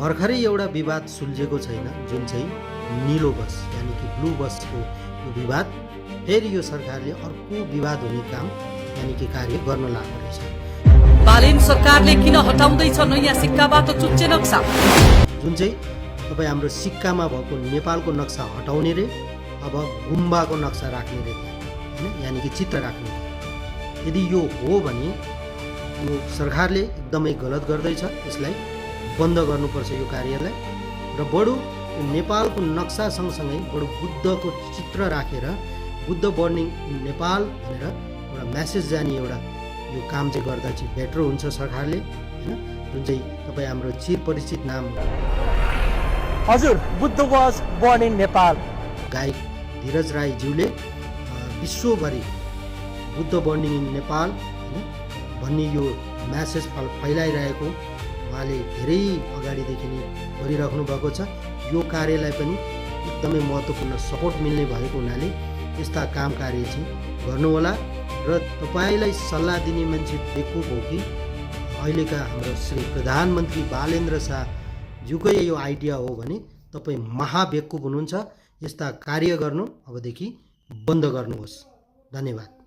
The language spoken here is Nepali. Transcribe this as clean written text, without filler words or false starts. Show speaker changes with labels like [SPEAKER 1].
[SPEAKER 1] भर्खरै एउटा विवाद सुल्झेको छैन, जुन चाहिँ नीलो बस यानि कि ब्लू बसको यो विवाद फेरि यो सरकारले अर्को विवाद हुने काम यानि कि कार्य गर्न लाग्दो रहेछ।
[SPEAKER 2] बालेन सरकारले किन हटाउँदैछ नयाँ सिक्काबाट चुच्चे नक्सा?
[SPEAKER 1] जुन चाहिँ तपाईँ हाम्रो सिक्कामा भएको नेपालको नक्सा हटाउने रे, अब गुम्बाको नक्सा राख्ने रे, होइन, यानि कि चित्र राख्ने। यदि यो हो भने यो सरकारले एकदमै गलत गर्दैछ, यसलाई बन्द गर्नुपर्छ यो कार्यलाई। र बडो नेपालको नक्सा सँगसँगै बडो बुद्धको चित्र राखेर बुद्ध बर्निङ नेपाल भनेर एउटा मेसेज जाने एउटा यो काम चाहिँ गर्दा चाहिँ बेटर हुन्छ सरकारले, होइन। जुन चाहिँ तपाईँ हाम्रो चिरपरिचित नाम
[SPEAKER 3] हजुर Buddha was born in Nepal
[SPEAKER 1] गायक धीरज राईज्यूले विश्वभरि बुद्ध बर्निङ इन नेपाल होइन भन्ने यो म्यासेज फैलाइरहेको उहाँले धेरै अगाडिदेखि नै गरिराख्नु भएको छ। यो कार्यलाई पनि एकदमै महत्त्वपूर्ण सपोर्ट मिल्ने भएको हुनाले यस्ता काम कार्य चाहिँ गर्नुहोला। र तपाईँलाई सल्लाह दिने मान्छे बेकुफ हो कि अहिलेका हाम्रो श्री प्रधानमन्त्री बालेन्द्र शाहज्यूकै यो आइडिया हो भने तपाईँ महाबेकुफ हुनुहुन्छ। यस्ता कार्य गर्नु अबदेखि बन्द गर्नुहोस्। धन्यवाद।